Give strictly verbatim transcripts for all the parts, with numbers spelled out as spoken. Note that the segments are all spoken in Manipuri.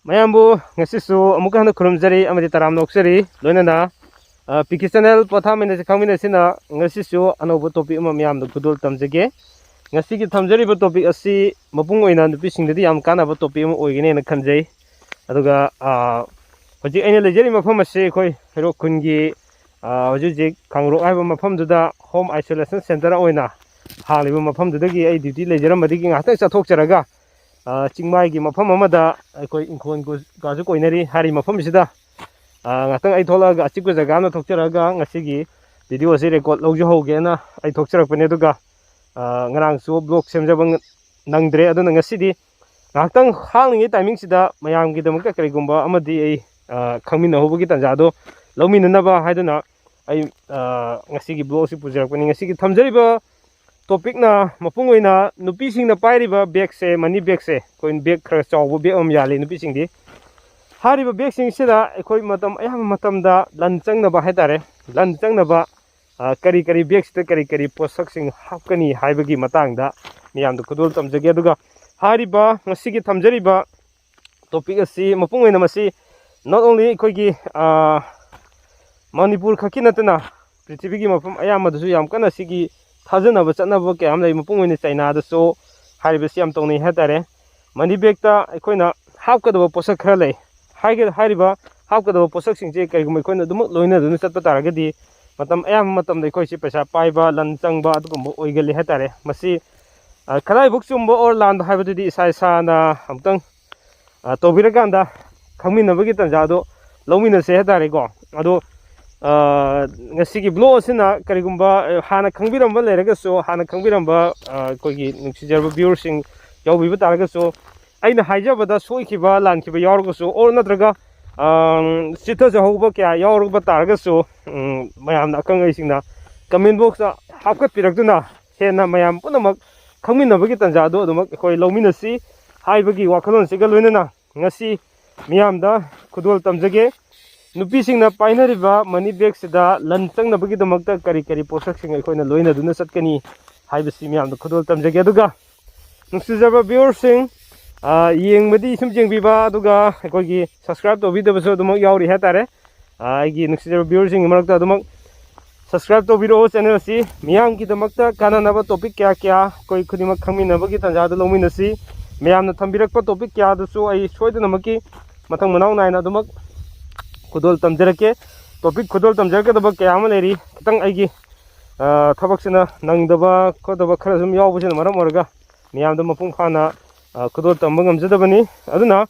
ꯃꯌꯥꯝꯕꯨ ꯉꯁꯤꯁꯨ ꯑꯃꯨꯛꯀ ꯍꯟꯅ ꯈꯨꯔꯨꯝꯖꯔꯤ ꯑꯃꯗꯤ ꯇꯔꯥꯝꯅ ꯑꯣꯛꯆꯔꯤ꯫ ꯂꯣꯏꯅꯅ, ꯑ, ꯄꯤ ꯀꯦ ꯆꯦꯅꯦꯜ ꯄꯣꯊꯥꯃꯤꯟꯅꯁꯤ ꯈꯪꯃꯤꯟꯅꯁꯤꯅ ꯉꯁꯤꯁꯨ ꯑꯅꯧꯕ ꯇꯣꯄꯤꯛ ꯑꯃ ꯃꯌꯥꯝꯗ ꯈꯨꯗꯣꯜ ꯇꯝꯖꯒꯦ꯫ ꯉꯁꯤꯒꯤ ꯊꯝꯖꯔꯤꯕ ꯇꯣꯄꯤꯛ ꯑꯁꯤ ꯃꯄꯨꯡ ꯑꯣꯏꯅ ꯅꯨꯄꯤꯁꯤꯡꯗꯗꯤ ꯌꯥꯝ ꯀꯥꯟꯅꯕ ꯇꯣꯄꯤꯛ ꯑꯃ ꯑꯣꯏꯒꯅꯦꯅ ꯈꯟꯖꯩ꯫ ꯑꯗꯨꯒ, ꯑ, ꯍꯧꯖꯤꯛ ꯑꯩꯅ ꯂꯩꯖꯔꯤꯕ ꯃꯐꯝ ꯑꯁꯤ ꯑꯩꯈꯣꯏ ꯍꯩꯔꯣꯛ ꯈꯨꯟꯒꯤ, ꯑ, ꯍꯧꯖꯤꯛ ꯍꯧꯖꯤꯛ ꯀꯥꯡꯔꯣꯛ ꯍꯥꯏꯕ ꯃꯐꯝꯗꯨꯗ ꯍꯣꯝ ꯑꯥꯏꯁꯣꯂꯦꯁꯟ ꯁꯦꯟꯇꯔ ꯑꯣꯏꯅ ꯍꯥꯡꯂꯤꯕ ꯃꯐꯝꯗꯨꯗꯒꯤ ꯑꯩ ꯗ꯭ꯌꯨꯇꯤ ꯂꯩꯖꯔꯝꯕꯗꯒꯤ ꯉꯥꯏꯍꯥꯛꯇꯪ ꯆꯠꯊꯣꯛꯆꯔꯒ, ꯑ, ꯆꯤꯡꯃꯥꯏꯒꯤ ꯃꯐꯝ ꯑꯃꯗ ꯑꯩꯈꯣꯏ ꯏꯪꯈꯣꯜ ꯀꯣ-, ꯀꯥꯁꯨ ꯀꯣꯏꯅꯔꯤ ꯍꯥꯏꯔꯤꯕ ꯃꯐꯝꯁꯤꯗ, ꯑ, ꯉꯥꯛꯇꯪ ꯑꯩ ꯊꯣꯛꯂꯛꯑꯒ ꯑꯆꯤꯛꯄ ꯖꯒꯥ ꯑꯃꯗ ꯊꯣꯛꯆꯔꯛꯑꯒ ꯉꯁꯤꯒꯤ ꯚꯤꯗꯤꯑꯣ ꯑꯁꯤ ꯔꯦꯀꯣꯔꯗ ꯂꯧꯖꯍꯧꯒꯦꯅ ꯑꯩ ꯊꯣꯛꯆꯔꯛꯄꯅꯦ꯫ ꯑꯗꯨꯒ, ꯑ, ꯉꯔꯥꯡꯁꯨ ꯕ꯭ꯂꯣꯒ ꯁꯦꯝꯖꯕ ꯉ-, ꯅꯪꯗ꯭ꯔꯦ꯫ ꯑꯗꯨꯅ ꯉꯁꯤꯗꯤ ꯉꯥꯏꯍꯥꯛꯇꯪ ꯍꯥꯡꯂꯤꯉꯩ ꯇꯥꯏꯃꯤꯡꯁꯤꯗ ꯃꯌꯥꯝꯒꯤꯗꯃꯛꯇ ꯀꯔꯤꯒꯨꯝꯕ ꯑꯃꯗꯤ ꯑꯩ, ꯑ, ꯈꯪꯃꯤꯟꯅꯍꯧꯕꯒꯤ ꯇꯥꯟꯖꯥꯗꯣ ꯂꯧꯃꯤꯟꯅꯅꯕ ꯍꯥꯏꯗꯨꯅ ꯑꯩ, ꯑ, ꯉꯁꯤꯒꯤ ꯕ꯭ꯂꯣꯒ ꯑꯁꯤ ꯄꯨꯖꯔꯛꯄꯅꯤ꯫ ꯉꯁꯤꯒꯤ ꯊꯝꯖꯔꯤꯕ ꯇꯣꯄꯤꯛꯅ ꯃꯄꯨꯡ ꯑꯣꯏꯅ ꯅꯨꯄꯤꯁꯤꯡꯅ ꯄꯥꯏꯔꯤꯕ ꯕꯦꯒꯁꯦ, ꯃꯅꯤ ꯕꯦꯒꯁꯦ, ꯑꯩꯈꯣꯏ ꯕꯦꯒ ꯈꯔ ꯆꯥꯎꯕ ꯕꯦꯒ ꯑꯃ ꯌꯥꯜꯂꯤ ꯅꯨꯄꯤꯁꯤꯡꯗꯤ꯫ ꯍꯥꯏꯔꯤꯕ ꯕꯦꯒꯁꯤꯡꯁꯤꯗ ꯑꯩꯈꯣꯏ ꯃꯇꯝ, ꯑꯌꯥꯝꯕ ꯃꯇꯝꯗ ꯂꯟ ꯆꯪꯅꯕ ꯍꯥꯏꯇꯥꯔꯦ, ꯂꯟ ꯆꯪꯅꯕ, ꯑ, ꯀꯔꯤ ꯀꯔꯤ ꯕꯦꯒꯁꯤꯗ ꯀꯔꯤ ꯀꯔꯤ ꯄꯣꯠꯁꯛꯁꯤꯡ ꯍꯥꯞꯀꯅꯤ ꯍꯥꯏꯕꯒꯤ ꯃꯇꯥꯡꯗ ꯃꯤꯌꯥꯝꯗ ꯈꯨꯗꯣꯜ ꯇꯝꯖꯒꯦ꯫ ꯑꯗꯨꯒ ꯍꯥꯏꯔꯤꯕ ꯉꯁꯤꯒꯤ ꯊꯝꯖꯔꯤꯕ ꯇꯣꯄꯤꯛ ꯑꯁꯤ ꯃꯄꯨꯡ ꯑꯣꯏꯅ ꯃꯁꯤ not only ꯑꯩꯈꯣꯏꯒꯤ, ꯑ, ꯃꯅꯤꯄꯨꯔ ꯈꯛꯀꯤ ꯅꯠꯇꯅ ꯄ꯭ꯔꯤꯊꯤꯕꯤꯒꯤ ꯃꯐꯝ ꯑꯌꯥꯝꯕꯗꯁꯨ ꯌꯥꯝ ꯀꯟꯅ ꯁꯤꯒꯤ ꯊꯥꯖꯅꯕ ꯆꯠꯅꯕ ꯀꯌꯥ ꯑꯃ ꯂꯩ꯫ ꯃꯄꯨꯡ ꯑꯣꯏꯅ ꯆꯩꯅꯥꯗꯁꯨ ꯍꯥꯏꯔꯤꯕꯁꯤ ꯌꯥꯝ ꯇꯧꯅꯩ ꯍꯥꯏꯇꯥꯔꯦ꯫ ꯃꯅꯤ ꯕꯦꯒꯇ ꯑꯩꯈꯣꯏꯅ ꯍꯥꯞꯀꯗꯕ ꯄꯣꯠꯁꯛ ꯈꯔ ꯂꯩ꯫ ꯍꯥꯏꯒ-, ꯍꯥꯏꯔꯤꯕ ꯍꯥꯞꯀꯗꯕ ꯄꯣꯠꯁꯛꯁꯤꯡꯁꯦ ꯀꯔꯤꯒꯨꯝꯕ ꯑꯩꯈꯣꯏꯅ ꯑꯗꯨꯃꯛ ꯂꯣꯏꯅꯗꯨꯅ ꯆꯠꯄ ꯇꯥꯔꯒꯗꯤ ꯃꯇꯝ ꯑꯌꯥꯝꯕ ꯃꯇꯝꯗ ꯑꯩꯈꯣꯏꯁꯤ ꯄꯩꯁꯥ ꯄꯥꯏꯕ, ꯂꯟ ꯆꯪꯕ ꯑꯗꯨꯒꯨꯝꯕ ꯑꯣꯏꯒꯜꯂꯤ ꯍꯥꯏꯇꯥꯔꯦ꯫ ꯃꯁꯤ, ꯑ, ꯀꯗꯥꯏꯐꯥꯎ ꯆꯨꯝꯕ ꯑꯣꯔ ꯂꯥꯟꯕ ꯍꯥꯏꯕꯗꯨꯗꯤ ꯏꯁꯥ ꯏꯁꯥꯅ ꯑꯃꯨꯛꯇꯪ, ꯑ, ꯇꯧꯕꯤꯔꯀꯥꯟꯗ ꯈꯪꯃꯤꯟꯅꯕꯒꯤ ꯇꯥꯟꯖꯥꯗꯣ ꯂꯧꯃꯤꯟꯅꯁꯦ ꯍꯥꯏꯇꯥꯔꯦꯀꯣ꯫ ꯑꯗꯣ, ꯑ, ꯉꯁꯤꯒꯤ ꯕ꯭ꯂꯣꯒ ꯑꯁꯤꯅ ꯀꯔꯤꯒꯨꯝꯕ, ꯑ, ꯍꯥꯟꯅ ꯈꯪꯕꯤꯔꯝꯕ ꯂꯩꯔꯒꯁꯨ, ꯍꯥꯟꯅ ꯈꯪꯕꯤꯔꯝꯕ, ꯑ, ꯑꯩꯈꯣꯏꯒꯤ ꯅꯨꯡꯁꯤꯖꯔꯕ ꯚ꯭ꯌꯨꯋꯔꯁꯤꯡ ꯌꯥꯎꯕꯤꯕ ꯇꯥꯔꯒꯁꯨ, ꯑꯩꯅ ꯍꯥꯏꯖꯕꯗ ꯁꯣꯏꯈꯤꯕ, ꯂꯥꯟꯈꯤꯕ ꯌꯥꯎꯔꯒꯁꯨ, ꯑꯣꯔ ꯅꯠꯇ꯭ꯔꯒ, ꯑ, ꯆꯤꯠꯊꯖꯍꯧꯕ ꯀꯌꯥ ꯌꯥꯎꯔꯕ ꯇꯥꯔꯒꯁꯨ, ꯎꯝ, ꯃꯌꯥꯝꯅ ꯑꯈꯪ ꯑꯍꯩꯁꯤꯡꯅ ꯀꯃꯦꯟ ꯕꯣꯛꯁꯇ ꯍꯥꯞꯀꯠꯄꯤꯔꯛꯇꯨꯅ ꯍꯦꯟꯅ ꯃꯌꯥꯝ ꯄꯨꯝꯅꯃꯛ ꯈꯪꯃꯤꯟꯅꯕꯒꯤ ꯇꯥꯟꯖꯥꯗꯨ ꯑꯗꯨꯃꯛ ꯑꯩꯈꯣꯏ ꯂꯧꯃꯤꯟꯅꯁꯤ ꯍꯥꯏꯕꯒꯤ ꯋꯥꯈꯜꯂꯣꯟꯁꯤꯒ ꯂꯣꯏꯅꯅ ꯉꯁꯤ ꯃꯤꯌꯥꯝꯗ ꯈꯨꯗꯣꯜ ꯇꯝꯖꯒꯦ꯫ ꯅꯨꯄꯤꯁꯤꯡꯅ ꯄꯥꯏꯅꯔꯤꯕ ꯃꯅꯤ ꯕꯦꯒꯁꯤꯗ ꯂꯟ ꯆꯪꯅꯕꯒꯤꯗꯃꯛꯇ ꯀꯔꯤ ꯀꯔꯤ ꯄꯣꯠꯁꯛꯁꯤꯡ ꯑꯩꯈꯣꯏꯅ ꯂꯣꯏꯅꯗꯨꯅ ꯆꯠꯀꯅꯤ ꯍꯥꯏꯕꯁꯤ ꯃꯤꯌꯥꯝꯗ ꯈꯨꯗꯣꯜ ꯇꯝꯖꯒꯦ꯫ ꯑꯗꯨꯒ ꯅꯨꯡꯁꯤꯖꯕ ꯚ꯭ꯌꯨꯋꯔꯁꯤꯡ, ꯌꯦꯡꯕꯗꯤ ꯁꯨꯝ ꯌꯦꯡꯕꯤꯕ, ꯑꯗꯨꯒ ꯑꯩꯈꯣꯏꯒꯤ subscribe ꯇꯧꯕꯤꯗꯕꯁꯨ ꯑꯗꯨꯃꯛ ꯌꯥꯎꯔꯤ ꯍꯥꯏꯇꯥꯔꯦ꯫ ꯑꯩꯒꯤ ꯅꯨꯡꯁꯤꯖꯕ viewerꯁꯤꯡꯒꯤ ꯃꯔꯛꯇ ꯑꯗꯨꯃꯛ subscribe ꯇꯧꯕꯤꯔꯛꯑꯣ channel ꯑꯁꯤ꯫ ꯃꯤꯌꯥꯝꯒꯤꯗꯃꯛꯇ ꯀꯥꯟꯅꯅꯕ topic ꯀꯌꯥ ꯀꯌꯥ ꯑꯩꯈꯣꯏ ꯈꯨꯗꯤꯡꯃꯛ ꯈꯪꯃꯤꯟꯅꯕꯒꯤ ꯇꯥꯟꯖꯥꯗꯨ ꯂꯧꯃꯤꯟꯅꯁꯤ꯫ ꯃꯌꯥꯝꯅ ꯊꯝꯕꯤꯔꯛꯄ topic ꯀꯌꯥꯗꯨꯁꯨ ꯑꯩ ꯁꯣꯏꯗꯅꯃꯛꯀꯤ ꯃꯊꯪ ꯃꯅꯥꯎ ꯅꯥꯏꯅ ꯑꯗꯨꯃꯛ ꯈꯨꯗꯣꯜ ꯇꯝꯖꯔꯛꯀꯦ꯫ Topic ꯈꯨꯗꯣꯜ ꯇꯝꯖꯔꯛꯀꯗꯕ ꯀꯌꯥ ꯑꯃ ꯂꯩꯔꯤ꯫ ꯈꯤꯇꯪ ꯑꯩꯒꯤ ꯊꯕꯛꯁꯤꯅ ꯅꯪꯗꯕ ꯈꯣꯠꯇꯕ ꯈꯔ ꯁꯨꯝ ꯌꯥꯎꯕꯁꯤꯅ ꯃꯔꯝ ꯑꯣꯏꯔꯒ ꯃꯌꯥꯝꯗ ꯃꯄꯨꯡ ꯐꯥꯅ ꯈꯨꯗꯣꯜ ꯇꯝꯕ ꯉꯝꯖꯗꯕꯅꯤ꯫ ꯑꯗꯨꯅ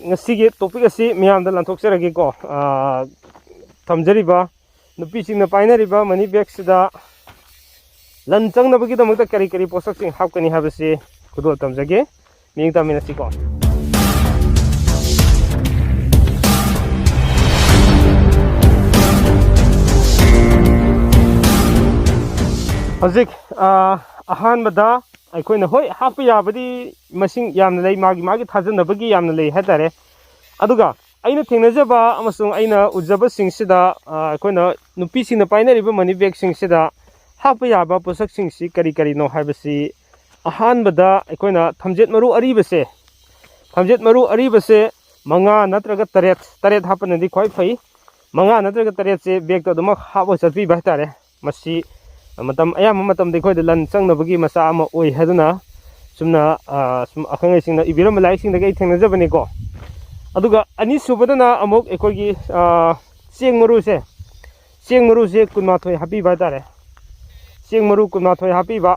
ꯉꯁꯤꯒꯤ topic ꯑꯁꯤ ꯃꯤꯌꯥꯝꯗ ꯂꯥꯟꯊꯣꯛꯆꯔꯒꯦꯀꯣ꯫ ꯊꯝꯖꯔꯤꯕ ꯅꯨꯄꯤꯁꯤꯡꯅ ꯄꯥꯏꯅꯔꯤꯕ money bagꯁꯤꯗ ꯂꯟ ꯆꯪꯅꯕꯒꯤꯗꯃꯛꯇ ꯀꯔꯤ ꯀꯔꯤ ꯄꯣꯠꯁꯛꯁꯤꯡ ꯍꯥꯞꯀꯅꯤ ꯍꯥꯏꯕꯁꯤ ꯈꯨꯗꯣꯜ ꯇꯝꯖꯒꯦ꯫ ꯃꯤꯠꯌꯦꯡ ꯇꯥꯃꯤꯟꯅꯁꯤꯀꯣ꯫ ꯍꯧꯖꯤꯛ ꯑꯍꯥꯟꯕꯗ ꯑꯩꯈꯣꯏꯅ, ꯍꯣꯏ, ꯍꯥꯞꯄ ꯌꯥꯕꯗꯤ ꯃꯁꯤꯡ ꯌꯥꯝꯅ ꯂꯩ, ꯃꯥꯒꯤ ꯃꯥꯒꯤ ꯊꯥꯖꯅꯕꯒꯤ ꯌꯥꯝꯅ ꯂꯩ ꯍꯥꯏꯇꯥꯔꯦ꯫ ꯑꯗꯨꯒ ꯑꯩꯅ ꯊꯦꯡꯅꯖꯕ ꯑꯃꯁꯨꯡ ꯑꯩꯅ ꯎꯖꯕꯁꯤꯡꯁꯤꯗ ꯑꯩꯈꯣꯏꯅ ꯅꯨꯄꯤꯁꯤꯡꯅ ꯄꯥꯏꯅꯔꯤꯕ money bagꯁꯤꯡꯁꯤꯗ ꯍꯥꯞꯄ ꯌꯥꯕ ꯄꯣꯠꯁꯛꯁꯤꯡꯁꯤ ꯀꯔꯤ ꯀꯔꯤꯅꯣ ꯍꯥꯏꯕꯁꯤ, ꯑꯍꯥꯟꯕꯗ ꯑꯩꯈꯣꯏꯅ ꯊꯝꯆꯦꯠ ꯃꯔꯨ ꯑꯔꯤꯕꯁꯦ, ꯊꯝꯆꯦꯠ ꯃꯔꯨ ꯑꯔꯤꯕꯁꯦ ꯃꯉꯥ ꯅꯠꯇ꯭ꯔꯒ ꯇꯔꯦꯠ, ꯇꯔꯦꯠ ꯍꯥꯞꯄꯅꯗꯤ ꯈ꯭ꯋꯥꯏ ꯐꯩ꯫ ꯃꯉꯥ ꯅꯠꯇ꯭ꯔꯒ ꯇꯔꯦꯠꯁꯦ bagꯇ ꯑꯗꯨꯃꯛ ꯍꯥꯞꯄ ꯆꯠꯄꯤꯕ ꯍꯥꯏꯇꯥꯔꯦ꯫ ꯃꯁꯤ ꯃꯇꯝ ꯑꯌꯥꯝꯕ ꯃꯇꯝꯗ ꯑꯩꯈꯣꯏꯗ ꯂꯟ ꯆꯪꯅꯕꯒꯤ ꯃꯆꯥꯛ ꯑꯃ ꯑꯣꯏ ꯍꯥꯏꯗꯨꯅ ꯆꯨꯝꯅ, ꯁꯨꯝ ꯑꯈꯪ ꯑꯍꯩꯁꯤꯡꯅ ꯏꯕꯤꯔꯝꯕ ꯂꯥꯏꯔꯤꯛꯁꯤꯡꯗꯒꯤ ꯑꯩ ꯊꯦꯡꯅꯖꯕꯅꯤꯀꯣ꯫ ꯑꯗꯨꯒ ꯑꯅꯤꯁꯨꯕꯗꯅ ꯑꯃꯨꯛ ꯑꯩꯈꯣꯏꯒꯤ ꯆꯦꯡ ꯃꯔꯨꯁꯦ, ꯆꯦꯡ ꯃꯔꯨꯁꯦ ꯀꯨꯟꯃꯥꯊꯣꯏ ꯍꯥꯞꯄꯤꯕ ꯍꯥꯏꯇꯥꯔꯦ꯫ ꯆꯦꯡ ꯃꯔꯨ ꯀꯨꯟꯃꯥꯊꯣꯏ ꯍꯥꯞꯄꯤꯕ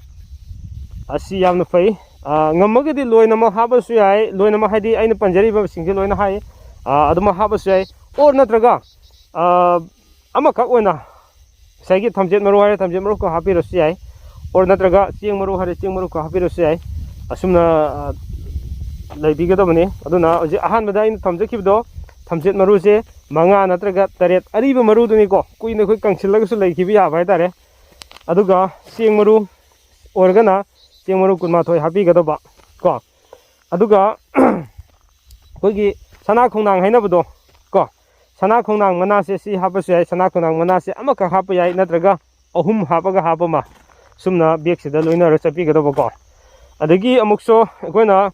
ꯑꯁꯤ ꯌꯥꯝꯅ ꯐꯩ꯫ ꯉꯝꯃꯒꯗꯤ ꯂꯣꯏꯅꯃꯛ ꯍꯥꯞꯄꯁꯨ ꯌꯥꯏ, ꯂꯣꯏꯅꯃꯛ ꯍꯥꯏꯗꯤ ꯑꯩꯅ ꯄꯟꯖꯔꯤꯕꯁꯤꯡꯁꯦ ꯂꯣꯏꯅ ꯍꯥꯏ꯫ ꯑꯗꯨꯃꯛ ꯍꯥꯞꯄꯁꯨ ꯌꯥꯏ꯫ Or ꯅꯠꯇ꯭ꯔꯒ ꯑꯃꯈꯛ ꯑꯣꯏꯅ ꯉꯁꯥꯏꯒꯤ ꯊꯝꯆꯦꯠ ꯃꯔꯨ ꯍꯥꯏꯔꯦ, ꯊꯝꯆꯦꯠ ꯃꯔꯨ ꯈꯛ ꯍꯥꯞꯄꯤꯔꯁꯨ ꯌꯥꯏ꯫ Or ꯅꯠꯇ꯭ꯔꯒ ꯆꯦꯡ ꯃꯔꯨ ꯍꯥꯏꯔꯦ, ꯆꯦꯡ ꯃꯔꯨ ꯈꯛ ꯍꯥꯞꯄꯤꯔꯁꯨ ꯌꯥꯏ꯫ ꯑꯁꯨꯝꯅ ꯂꯩꯕꯤꯒꯗꯕꯅꯤ꯫ ꯑꯗꯨꯅ ꯍꯧꯖꯤꯛ ꯑꯍꯥꯟꯕꯗ ꯑꯩꯅ ꯊꯝꯖꯈꯤꯕꯗꯣ, ꯊꯝꯆꯦꯠ ꯃꯔꯨꯁꯦ ꯃꯉꯥ ꯅꯠꯇ꯭ꯔꯒ ꯇꯔꯦꯠ, ꯑꯔꯤꯕ ꯃꯔꯨꯗꯨꯅꯤꯀꯣ, ꯀꯨꯏꯅ ꯑꯩꯈꯣꯏ ꯀꯪꯁꯤꯜꯂꯒꯁꯨ ꯂꯩꯈꯤꯕ ꯌꯥꯕ ꯍꯥꯏꯇꯥꯔꯦ꯫ ꯑꯗꯨꯒ ꯆꯦꯡ ꯃꯔꯨ ꯑꯣꯏꯔꯒꯅ ꯆꯦꯡ ꯃꯔꯨ ꯀꯨꯟꯃꯥꯊꯣꯏ ꯍꯥꯞꯄꯤꯒꯗꯕ ꯀꯣ꯫ ꯑꯗꯨꯒ ꯑꯩꯈꯣꯏꯒꯤ ꯁꯅꯥ ꯈꯣꯡꯅꯥꯡ ꯍꯥꯏꯅꯕꯗꯣ ꯀꯣ, ꯁꯅꯥ ꯈꯣꯡꯅꯥꯡ ꯃꯅꯥꯁꯦ ꯁꯤ ꯍꯥꯞꯄꯁꯨ ꯌꯥꯏ꯫ ꯁꯅꯥ ꯈꯣꯡꯅꯥꯡ ꯃꯅꯥꯁꯦ ꯑꯃꯈꯛ ꯍꯥꯞꯄ ꯌꯥꯏ, ꯅꯠꯇ꯭ꯔꯒ ꯑꯍꯨꯝ ꯍꯥꯞꯄꯒ ꯍꯥꯞꯄ ꯑꯃ, ꯁꯨꯝꯅ bagꯁꯤꯗ ꯂꯣꯏꯅꯔ ꯆꯠꯄꯤꯒꯗꯕꯀꯣ꯫ ꯑꯗꯒꯤ ꯑꯃꯨꯛꯁꯨ ꯑꯩꯈꯣꯏꯅ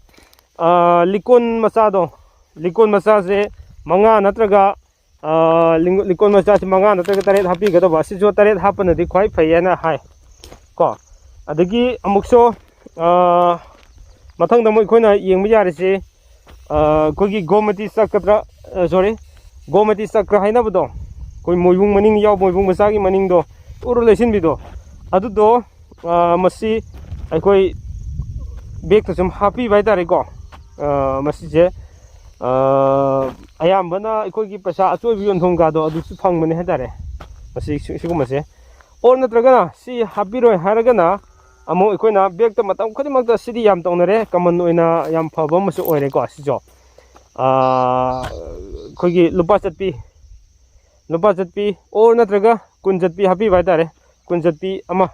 ꯂꯤꯀꯣꯟ ꯃꯆꯥꯗꯣ, ꯂꯤꯀꯣꯟ ꯃꯆꯥꯁꯦ ꯃꯉꯥ ꯅꯠꯇ꯭ꯔꯒ ꯂꯤꯀꯣꯟ ꯃꯆꯥꯁꯦ ꯃꯉꯥ ꯅꯠꯇ꯭ꯔꯒ ꯇꯔꯦꯠ ꯍꯥꯞꯄꯤꯒꯗꯕ꯫ ꯑꯁꯤꯁꯨ ꯇꯔꯦꯠ ꯍꯥꯞꯄꯅꯗꯤ ꯈ꯭ꯋꯥꯏ ꯐꯩ ꯍꯥꯏꯅ ꯍꯥꯏ ꯀꯣ꯫ ꯑꯗꯒꯤ ꯑꯃꯨꯛꯁꯨ ꯃꯊꯪꯗ ꯑꯃꯨꯛ ꯑꯩꯈꯣꯏꯅ ꯌꯦꯡꯕ ꯌꯥꯔꯤꯁꯤ ꯑꯩꯈꯣꯏꯒꯤ ꯒꯣꯃꯇꯤ ꯆꯀ꯭ꯔ, ꯁꯣꯔꯤ, ꯒꯣꯃꯇꯤ ꯆꯀ꯭ꯔ ꯍꯥꯏꯅꯕꯗꯣ, ꯑꯩꯈꯣꯏ ꯃꯣꯏꯕꯨꯡ ꯃꯅꯤꯡ ꯌꯥꯎꯕ, ꯃꯣꯏꯕꯨꯡ ꯃꯆꯥꯒꯤ ꯃꯅꯤꯡꯗꯣ ꯎꯔꯨ ꯂꯩꯁꯤꯟꯕꯤꯗꯣ, ꯑꯗꯨꯗꯣ ꯃꯁꯤ ꯑꯩꯈꯣꯏ ꯕꯦꯛꯇ ꯁꯨꯝ ꯍꯥꯞꯄꯤꯕ ꯍꯥꯏꯇꯥꯔꯦꯀꯣ꯫ ꯃꯁꯤꯁꯦ ꯑꯌꯥꯝꯕꯅ ꯑꯩꯈꯣꯏꯒꯤ ꯄꯩꯁꯥ ꯑꯆꯣꯏꯕ ꯌꯣꯟꯐꯝ ꯀꯥꯗꯣ ꯑꯗꯨꯁꯨ ꯐꯪꯕꯅꯦ ꯍꯥꯏꯇꯥꯔꯦ꯫ ꯃꯁꯤ ꯁꯤꯒꯨꯝꯕꯁꯦ ꯑꯣꯔ ꯅꯠꯇ꯭ꯔꯒꯅ ꯁꯤ ꯍꯥꯞꯄꯤꯔꯣꯏ ꯍꯥꯏꯔꯒꯅ ꯑꯃꯨꯛ ꯑꯩꯈꯣꯏꯅ ꯕꯦꯛꯇ ꯃꯇꯝ ꯈꯨꯗꯤꯡꯃꯛꯇ ꯁꯤꯗꯤ ꯌꯥꯝ ꯇꯧꯅꯔꯦ, ꯀꯃꯟ ꯑꯣꯏꯅ ꯌꯥꯝ ꯐꯕ ꯑꯃꯁꯨ ꯑꯣꯏꯔꯦꯀꯣ꯫ ꯁꯤꯁꯨ ꯑꯩꯈꯣꯏꯒꯤ ꯂꯨꯄꯥ ꯆꯠꯄꯤ, ꯂꯨꯄꯥ ꯆꯠꯄꯤ ꯑꯣꯔ ꯅꯠꯇ꯭ꯔꯒ ꯀꯨꯟ ꯆꯠꯄꯤ ꯍꯥꯞꯄꯤꯕ ꯍꯥꯏꯇꯥꯔꯦ꯫ ꯀꯨꯟ ꯆꯠꯄꯤ ꯑꯃ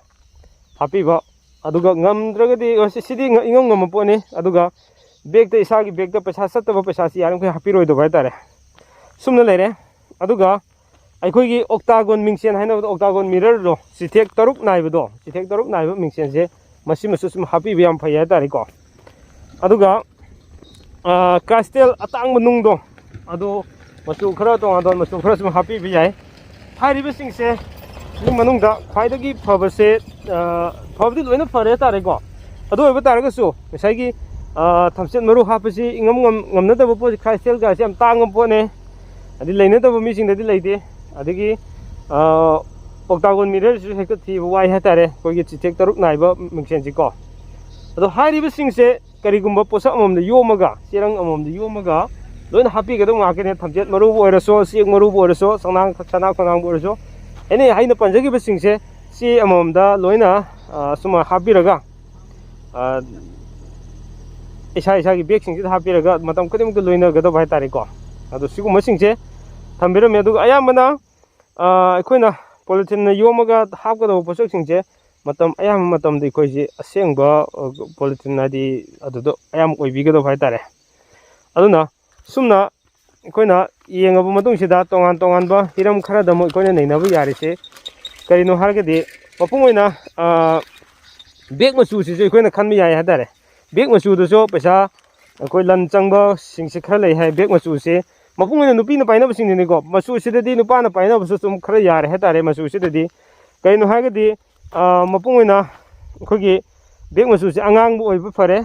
ꯍꯥꯞꯄꯤꯕ꯫ ꯑꯗꯨꯒ ꯉꯝꯗ꯭ꯔꯒꯗꯤ ꯁꯤꯗꯤ ꯏꯉꯝ ꯉꯝꯕ ꯄꯣꯠꯅꯤ꯫ ꯑꯗꯨꯒ ꯕꯦꯛꯇ, ꯏꯁꯥꯒꯤ ꯕꯦꯛꯇ ꯄꯩꯁꯥ ꯆꯠꯇꯕ ꯄꯩꯁꯥꯁꯤ ꯌꯥꯔꯤꯃꯈꯩ ꯍꯥꯞꯄꯤꯔꯣꯏꯗꯕ ꯍꯥꯏꯇꯥꯔꯦ꯫ ꯁꯨꯝꯅ ꯂꯩꯔꯦ꯫ ꯑꯗꯨꯒ ꯑꯩꯈꯣꯏꯒꯤ ꯑꯣꯛꯇꯥꯒꯣꯟ ꯃꯤꯡꯁꯦꯟ ꯍꯥꯏꯅꯕꯗꯣ, ꯑꯣꯛꯇꯥꯒꯣꯟ ꯃꯤꯔꯔꯗꯣ, ꯆꯤꯊꯦꯛ ꯇꯔꯨꯛ ꯅꯥꯏꯕꯗꯣ, ꯆꯤꯊꯦꯛ ꯇꯔꯨꯛ ꯅꯥꯏꯕ ꯃꯤꯡꯁꯦꯟꯁꯦ ꯃꯁꯤꯃꯁꯨ ꯁꯨꯝ ꯍꯥꯞꯄꯤꯕ ꯌꯥꯝ ꯐꯩ ꯍꯥꯏꯇꯥꯔꯦꯀꯣ꯫ ꯑꯗꯨꯒ ꯀ꯭ꯔꯥꯏꯁꯇꯦꯜ ꯑꯇꯥꯡꯕ ꯅꯨꯡꯗꯣ, ꯑꯗꯨ ꯃꯆꯨ ꯈꯔ ꯇꯣꯉꯥꯟ ꯇꯣꯉꯥꯟꯕ ꯃꯆꯨ ꯈꯔ ꯁꯨꯝ ꯍꯥꯞꯄꯤꯕ ꯌꯥꯏ꯫ ꯍꯥꯏꯔꯤꯕꯁꯤꯡꯁꯦ ꯁꯤꯒꯤ ꯃꯅꯨꯡꯗ ꯈ꯭ꯋꯥꯏꯗꯒꯤ ꯐꯕꯁꯦ, ꯐꯕꯗꯤ ꯂꯣꯏꯅ ꯐꯔꯦ ꯍꯥꯏꯇꯥꯔꯦꯀꯣ꯫ ꯑꯗꯨ ꯑꯣꯏꯕ ꯇꯥꯔꯒꯁꯨ ꯉꯁꯥꯏꯒꯤ ꯊꯝꯆꯦꯠ ꯃꯔꯨ ꯍꯥꯞꯄꯁꯤ ꯏꯉꯝ ꯉꯝꯅꯗꯕ ꯄꯣꯠꯁꯤ, ꯀ꯭ꯔꯥꯏꯁꯇꯦꯜꯒꯁꯤ ꯌꯥꯝ ꯇꯥꯡꯕ ꯄꯣꯠꯅꯦ꯫ ꯑꯗꯩ ꯂꯩꯅꯗꯕ ꯃꯤꯁꯤꯡꯗꯗꯤ ꯂꯩꯇꯦ꯫ ꯑꯗꯒꯤ ꯑꯣꯛꯇꯥꯒꯣꯟ ꯃꯤꯔꯔꯁꯤꯁꯨ ꯍꯦꯛꯇ ꯊꯤꯕ ꯋꯥꯏ ꯍꯥꯏꯇꯥꯔꯦ, ꯑꯩꯈꯣꯏꯒꯤ ꯆꯤꯊꯦꯛ ꯇꯔꯨꯛ ꯅꯥꯏꯕ ꯃꯤꯡꯁꯦꯟꯁꯤꯀꯣ꯫ ꯑꯗꯣ ꯍꯥꯏꯔꯤꯕꯁꯤꯡꯁꯦ ꯀꯔꯤꯒꯨꯝꯕ ꯄꯣꯠꯁꯛ ꯑꯃꯃꯝꯗ ꯌꯣꯝꯃꯒ, ꯆꯦꯔꯪ ꯑꯃꯃꯝꯗ ꯌꯣꯝꯃꯒ ꯂꯣꯏꯅ ꯍꯥꯞꯄꯤꯒꯗꯕ ꯉꯥꯛꯇꯅꯦ꯫ ꯊꯝꯆꯦꯠ ꯃꯔꯨꯕꯨ ꯑꯣꯏꯔꯁꯨ, ꯆꯦꯡ ꯃꯔꯨꯕꯨ ꯑꯣꯏꯔꯁꯨ, ꯆꯅꯥꯡ, ꯆꯅꯥ ꯈꯣꯡꯅꯥꯡꯕꯨ ꯑꯣꯏꯔꯁꯨ, ꯑꯦꯅꯤ ꯑꯩꯅ ꯄꯟꯖꯈꯤꯕꯁꯤꯡꯁꯦ ꯆꯦ ꯑꯃꯃꯝꯗ ꯂꯣꯏꯅ ꯁꯨꯝ ꯍꯥꯞꯄꯤꯔꯒ ꯏꯁꯥ ꯏꯁꯥꯒꯤ ꯕꯦꯒꯁꯤꯡꯁꯤꯗ ꯍꯥꯞꯄꯤꯔꯒ ꯃꯇꯝ ꯈꯨꯗꯤꯡꯃꯛꯇ ꯂꯣꯏꯅꯒꯗꯕ ꯍꯥꯏꯇꯥꯔꯦꯀꯣ꯫ ꯑꯗꯣ ꯁꯤꯒꯨꯝꯕꯁꯤꯡꯁꯦ ꯊꯝꯕꯤꯔꯝꯃꯦ꯫ ꯑꯗꯨꯒ ꯑꯌꯥꯝꯕꯅ ꯑꯩꯈꯣꯏꯅ ꯄꯣꯂꯤꯊꯤꯟꯅ ꯌꯣꯝꯃꯒ ꯍꯥꯞꯀꯗꯕ ꯄꯣꯠꯁꯛꯁꯤꯡꯁꯦ ꯃꯇꯝ ꯑꯌꯥꯝꯕ ꯃꯇꯝꯗ ꯑꯩꯈꯣꯏꯁꯤ ꯑꯁꯦꯡꯕ ꯄꯣꯂꯤꯊꯤꯟ ꯍꯥꯏꯗꯤ ꯑꯗꯨꯗ ꯑꯌꯥꯝꯕ ꯑꯣꯏꯕꯤꯒꯗꯕ ꯍꯥꯏꯇꯥꯔꯦ꯫ ꯑꯗꯨꯅ ꯁꯨꯝꯅ ꯑꯩꯈꯣꯏꯅ ꯌꯦꯡꯉꯕ ꯃꯇꯨꯡꯁꯤꯗ ꯇꯣꯉꯥꯟ ꯇꯣꯉꯥꯟꯕ ꯍꯤꯔꯝ ꯈꯔꯗ ꯑꯃꯨꯛ ꯑꯩꯈꯣꯏꯅ ꯅꯩꯅꯕ ꯌꯥꯔꯤꯁꯦ ꯀꯔꯤꯅꯣ ꯍꯥꯏꯔꯒꯗꯤ, ꯃꯄꯨꯡ ꯑꯣꯏꯅ ꯕꯦꯛ ꯃꯆꯨꯁꯤꯁꯨ ꯑꯩꯈꯣꯏꯅ ꯈꯟꯕ ꯌꯥꯏ ꯍꯥꯏꯇꯥꯔꯦ꯫ ꯕꯦꯛ ꯃꯆꯨꯗꯨꯁꯨ ꯄꯩꯁꯥ, ꯑꯩꯈꯣꯏ ꯂꯟ ꯆꯪꯕꯁꯤꯡꯁꯦ ꯈꯔ ꯂꯩ ꯍꯥꯏ꯫ ꯕꯦꯛ ꯃꯆꯨꯁꯦ ꯃꯄꯨꯡ ꯑꯣꯏꯅ ꯅꯨꯄꯤꯅ ꯄꯥꯏꯅꯕꯁꯤꯡꯗꯨꯅꯤꯀꯣ꯫ ꯃꯆꯨꯁꯤꯗꯗꯤ ꯅꯨꯄꯥꯅ ꯄꯥꯏꯅꯕꯁꯨ ꯑꯗꯨꯝ ꯈꯔ ꯌꯥꯔꯦ ꯍꯥꯏꯇꯥꯔꯦ꯫ ꯃꯆꯨꯁꯤꯗꯗꯤ ꯀꯩꯅꯣ ꯍꯥꯏꯔꯒꯗꯤ, ꯑ, ꯃꯄꯨꯡ ꯑꯣꯏꯅ ꯑꯩꯈꯣꯏꯒꯤ ꯕꯦꯛ ꯃꯆꯨꯁꯦ ꯑꯉꯥꯡꯕ ꯑꯣꯏꯕ ꯐꯔꯦ,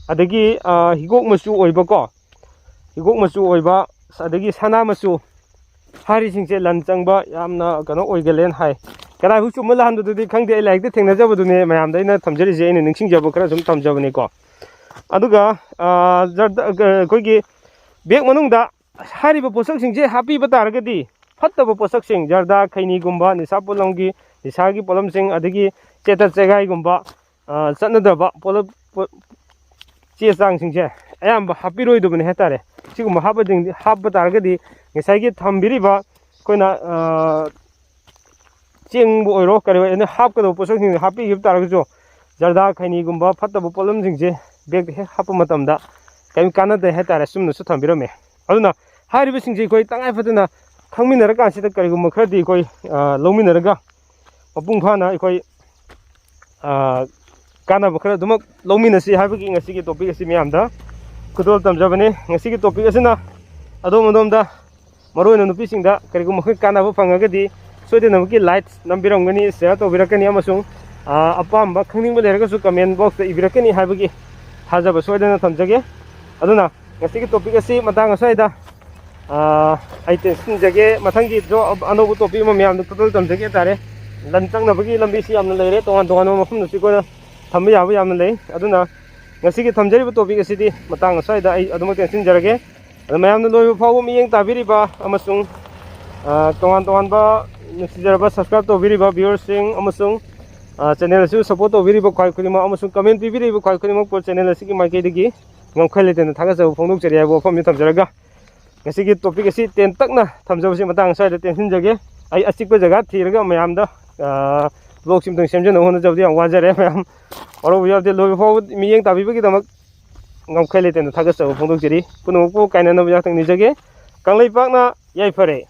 ꯑꯗꯒꯤ, ꯑ, ꯍꯤꯒꯣꯛ ꯃꯆꯨ ꯑꯣꯏꯕꯀꯣ, ꯍꯤꯒꯣꯛ ꯃꯆꯨ ꯑꯣꯏꯕ, ꯑꯗꯒꯤ ꯁꯅꯥ ꯃꯆꯨ, ꯍꯥꯏꯔꯤꯁꯤꯡꯁꯦ ꯂꯟ ꯆꯪꯕ ꯌꯥꯝꯅ ꯀꯩꯅꯣ ꯑꯣꯏꯒꯜꯂꯦꯅ ꯍꯥꯏ꯫ ꯀꯗꯥꯏꯐꯥꯎ ꯆꯨꯝꯕ ꯂꯥꯟꯕꯗꯨꯗꯤ ꯈꯪꯗꯦ, ꯑꯩ ꯂꯥꯏꯔꯤꯛꯇ ꯊꯦꯡꯅꯖꯕꯗꯨꯅꯦ ꯃꯌꯥꯝꯗ ꯑꯩꯅ ꯊꯝꯖꯔꯤꯁꯦ, ꯑꯩꯅ ꯅꯤꯡꯁꯤꯡꯖꯕ ꯈꯔ ꯁꯨꯝ ꯊꯝꯖꯕꯅꯤꯀꯣ꯫ ꯑꯗꯨꯒ, ꯑ, ꯖꯔꯗ-, ꯑ, ꯑꯩꯈꯣꯏꯒꯤ ꯕꯦꯛ ꯃꯅꯨꯡꯗ ꯍꯥꯏꯔꯤꯕ ꯄꯣꯠꯁꯛꯁꯤꯡꯁꯦ ꯍꯥꯞꯄꯤꯕ ꯇꯥꯔꯒꯗꯤ, ꯐꯠꯇꯕ ꯄꯣꯠꯁꯛꯁꯤꯡ, ꯖꯔꯗꯥ, ꯈꯩꯅꯤꯒꯨꯝꯕ, ꯅꯤꯁꯥ ꯄꯣꯠꯂꯝꯒꯤ, ꯅꯤꯁꯥꯒꯤ ꯄꯣꯠꯂꯝꯁꯤꯡ, ꯑꯗꯒꯤ ꯆꯦꯇꯠ ꯆꯦꯒꯥꯏꯒꯨꯝꯕ, ꯑ, ꯆꯠꯅꯗꯕ ꯄꯣꯠꯂꯝ, ꯄꯣꯠ-, ꯆꯦ ꯆꯥꯡꯁꯤꯡꯁꯦ ꯑꯌꯥꯝꯕ ꯍꯥꯞꯄꯤꯔꯣꯏꯗꯕꯅꯤ ꯍꯥꯏꯇꯥꯔꯦ꯫ ꯁꯤꯒꯨꯝꯕ ꯍꯥꯞꯄꯗꯤ, ꯍꯥꯞꯄ ꯇꯥꯔꯒꯗꯤ ꯉꯁꯥꯏꯒꯤ ꯊꯝꯕꯤꯔꯤꯕ ꯑꯩꯈꯣꯏꯅ, ꯑ, ꯆꯦꯡꯕꯨ ꯑꯣꯏꯔꯣ, ꯀꯔꯤ ꯑꯣꯏꯔꯣ, ꯑꯩꯅ ꯍꯥꯞꯀꯗꯧꯕ ꯄꯣꯠꯁꯛꯁꯤꯡꯁꯦ ꯍꯥꯞꯄꯤꯈꯤꯕ ꯇꯥꯔꯒꯁꯨ, ꯖꯔꯗꯥ, ꯈꯩꯅꯤꯒꯨꯝꯕ ꯐꯠꯇꯕ ꯄꯣꯠꯂꯝꯁꯤꯡꯁꯦ ꯕꯦꯒꯇ ꯍꯦꯛ ꯍꯥꯞꯄ ꯃꯇꯝꯗ ꯀꯔꯤꯝ ꯀꯥꯟꯅꯗꯦ ꯍꯥꯏꯇꯥꯔꯦ꯫ ꯆꯨꯝꯅꯁꯨ ꯊꯝꯕꯤꯔꯝꯃꯦ꯫ ꯑꯗꯨꯅ ꯍꯥꯏꯔꯤꯕꯁꯤꯡꯁꯦ ꯑꯩꯈꯣꯏ ꯇꯉꯥꯏ ꯐꯗꯅ ꯈꯪꯃꯤꯟꯅꯔꯀꯥꯟꯁꯤꯗ ꯀꯔꯤꯒꯨꯝꯕ ꯈꯔꯗꯤ ꯑꯩꯈꯣꯏ, ꯑ, ꯂꯧꯃꯤꯟꯅꯔꯒ ꯃꯄꯨꯡ ꯐꯥꯅ ꯑꯩꯈꯣꯏ, ꯑ, ꯀꯥꯟꯅꯕ ꯈꯔ ꯑꯗꯨꯃꯛ ꯂꯧꯃꯤꯟꯅꯁꯤ ꯍꯥꯏꯕꯒꯤ ꯉꯁꯤꯒꯤ topic ꯑꯁꯤ ꯃꯌꯥꯝꯗ ꯈꯨꯗꯣꯜ ꯇꯝꯖꯕꯅꯤ꯫ ꯉꯁꯤꯒꯤ topic ꯑꯁꯤꯅ ꯑꯗꯣꯝ ꯑꯗꯣꯝꯗ, ꯃꯔꯨꯑꯣꯏꯅ ꯅꯨꯄꯤꯁꯤꯡꯗ ꯀꯔꯤꯒꯨꯝꯕ ꯑꯩꯈꯣꯏ ꯀꯥꯟꯅꯕ ꯐꯪꯉꯒꯗꯤ ꯁꯣꯏꯗꯅꯃꯛꯀꯤ like ꯅꯝꯕꯤꯔꯝꯒꯅꯤ, share ꯇꯧꯕꯤꯔꯛꯀꯅꯤ ꯑꯃꯁꯨꯡ, ꯑ, ꯑꯄꯥꯝꯕ ꯈꯪꯅꯤꯡꯕ ꯂꯩꯔꯒꯁꯨ comment box ꯇ ꯏꯕꯤꯔꯛꯀꯅꯤ ꯍꯥꯏꯕꯒꯤ ꯊꯥꯖꯕ ꯁꯣꯏꯗꯅ ꯊꯝꯖꯒꯦ꯫ ꯑꯗꯨꯅ ꯉꯁꯤꯒꯤ topic ꯑꯁꯤ ꯃꯇꯥꯡ ꯑꯁ꯭ꯋꯥꯏꯗ, ꯑ, ꯑꯩ ꯇꯦꯟꯁꯤꯟꯖꯒꯦ꯫ ꯃꯊꯪꯒꯤ ꯗ꯭ꯔꯣ-, ꯑꯅꯧꯕ topic ꯑꯃ ꯃꯌꯥꯝꯗ ꯈꯨꯗꯣꯜ ꯇꯝꯖꯒꯦ ꯍꯥꯏꯇꯥꯔꯦ꯫ ꯂꯟ ꯆꯪꯅꯕꯒꯤ ꯂꯝꯕꯤꯁꯤ ꯌꯥꯝꯅ ꯂꯩꯔꯦ, ꯇꯣꯉꯥꯟ ꯇꯣꯉꯥꯟꯕ ꯃꯐꯝꯗꯁꯨ ꯑꯩꯈꯣꯏꯅ ꯊꯝꯕ ꯌꯥꯕ ꯌꯥꯝꯅ ꯂꯩ꯫ ꯑꯗꯨꯅ ꯉꯁꯤꯒꯤ ꯊꯝꯖꯔꯤꯕ topic ꯑꯁꯤꯗꯤ ꯃꯇꯥꯡ ꯑꯁ꯭ꯋꯥꯏꯗ ꯑꯩ ꯑꯗꯨꯃꯛ ꯇꯦꯟꯁꯤꯟꯖꯔꯒꯦ꯫ ꯑꯗꯣ ꯃꯌꯥꯝꯅ ꯂꯣꯏꯕ ꯐꯥꯎꯕ ꯃꯤꯠꯌꯦꯡ ꯇꯥꯕꯤꯔꯤꯕ ꯑꯃꯁꯨꯡ, ꯑ, ꯇꯣꯉꯥꯟ ꯇꯣꯉꯥꯟꯕ ꯅꯨꯡꯁꯤꯖꯔꯕ subscribe ꯇꯧꯕꯤꯔꯤꯕ viewer ꯁꯤꯡ ꯑꯃꯁꯨꯡ, ꯑ, channel ꯑꯁꯤꯕꯨ support ꯇꯧꯕꯤꯔꯤꯕ ꯈ꯭ꯋꯥꯏ ꯈꯨꯗꯤꯡꯃꯛ ꯑꯃꯁꯨꯡ comment ꯄꯤꯕꯤꯔꯤꯕ ꯈ꯭ꯋꯥꯏ ꯈꯨꯗꯤꯡꯃꯛꯄꯨ channel ꯑꯁꯤꯒꯤ ꯃꯥꯏꯀꯩꯗꯒꯤ ꯉꯝꯈꯩ ꯂꯩꯇꯅ ꯊꯥꯒꯠꯆꯕ ꯐꯣꯡꯗꯣꯛꯆꯔꯤ ꯍꯥꯏꯕ ꯋꯥꯐꯝꯁꯤ ꯊꯝꯖꯔꯒ, ꯉꯁꯤꯒꯤ topic ꯑꯁꯤ ꯇꯦꯟꯇꯛꯅ ꯊꯝꯖꯕꯁꯤ ꯃꯇꯥꯡ ꯑꯁ꯭ꯋꯥꯏꯗ ꯇꯦꯟꯁꯤꯟꯖꯒꯦ꯫ ꯑꯩ ꯑꯆꯤꯛꯄ ꯖꯒꯥ ꯊꯤꯔꯒ ꯃꯌꯥꯝꯗ, ꯑ, vlog ꯁꯤ ꯑꯃꯇꯪ ꯁꯦꯝꯖꯅꯕ ꯍꯣꯠꯅꯖꯕꯗ ꯌꯥꯝ ꯋꯥꯖꯔꯦ꯫ ꯃꯌꯥꯝ ꯋꯥꯔꯧꯕ ꯌꯥꯗꯦ, ꯂꯣꯏꯕ ꯐꯥꯎꯕ ꯃꯤꯠꯌꯦꯡ ꯇꯥꯕꯤꯕꯒꯤꯗꯃꯛ ꯉꯝꯈꯩ ꯂꯩꯇꯅ ꯊꯥꯒꯠꯆꯕ ꯐꯣꯡꯗꯣꯛꯆꯔꯤ꯫ ꯄꯨꯝꯅꯃꯛꯄꯨ ꯀꯥꯏꯅꯅꯕ ꯌꯥꯊꯪ ꯅꯤꯖꯒꯦ꯫ ꯀꯪꯂꯩꯄꯥꯛꯅ ꯌꯥꯏꯐꯔꯦ꯫